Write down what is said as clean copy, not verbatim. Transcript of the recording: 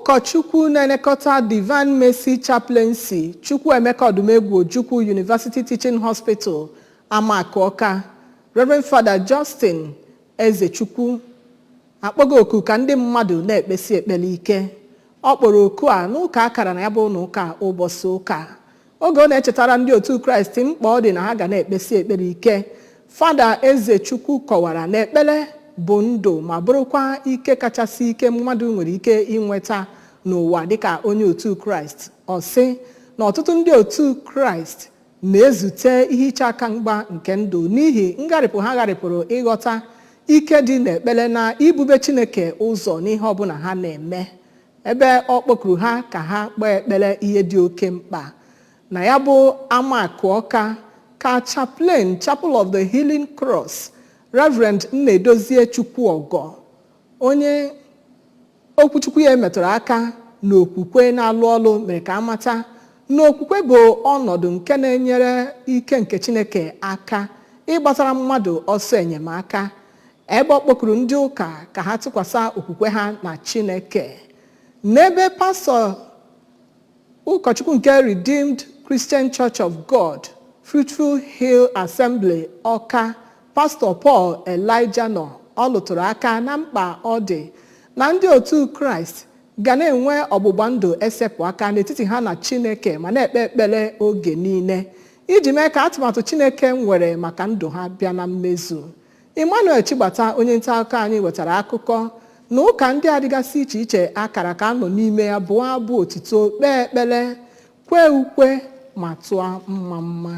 Ụkọchukwu na-elekọta Divine Mercy Chaplaincy, Chukwuemeka Odumegwu Ojukwu University Teaching Hospital, Amaku Ọka, Reverend Father Justin Ezechukwu, akpọgo oku ka ndị mmadụ na-ekpesi ekpere ike. Ọ kpọrọ oku a n'ụka akara na ya bụ ụlọ ụka ụbọchị ụka, oge ọ na-echetara ndị otu Kraịst mkpa ọ dị na ha ga na-ekpesi ekpere ike. Fada Ezechukwu kọwara na ekpere bụ ndụ ma bụrụkwa ike kachasị ike mmadụ nwere ike inweta n'ụwa dịka onye otu Kraịst. Ọ sị na ọtụtụ ndị otu Kraịst na-ezute ihe iche aka mgba nke ndụ n'ihi ngharịpụ ha gharịpụrụ ịghọta ike dị n'ekpere na ibube Chineke ụzọ n'ihe ọbụla ha na-eme, ebe ọ kpọkuru ha ka ha kpee ekpere ihe dị oke mkpa. Na ya bụ Amaku Ọka ka chaplain Chapel of the Healing Cross, Reverend Nnaedozie Chukwuọgọ, onye okwuchukwu ya metụrụ aka n'okwukwe na-alụ ọlụ, mere ka amata na okwukwe bụ ọnọdụ nke na-enyere ike nke Chineke aka ịgbatara mmadụ ọsọ enyemaka, ebe ọ kpọkuru ndị ụka ka ha tụkwasị okwukwe ha na Chineke. N'ebe pastọ ụkọchukwu nke Redeemed Christian Church of God, Fruitful Hill Assembly, Ọka, Pastọ Paul Elijah nọ, ọ lụtụrụ aka na mkpa ọ dị na ndị otu Kraịst ga na-enwe ọgbụgba ndụ esepụ aka n'etiti ha na Chineke ma na-ekpe ekpere oge niile iji mee ka atụmatụ Chineke nwere maka ndụ ha bịa na mmezu. Emmanuel Chigbata, onye nta akụkọ anyị, wetara akụkọ na ụka ndị a dịgasị iche iche akara ka nọ n'ime ya bụọ abụ otito, kpee ekpere, kwee ukwe ma tụọ mma mma.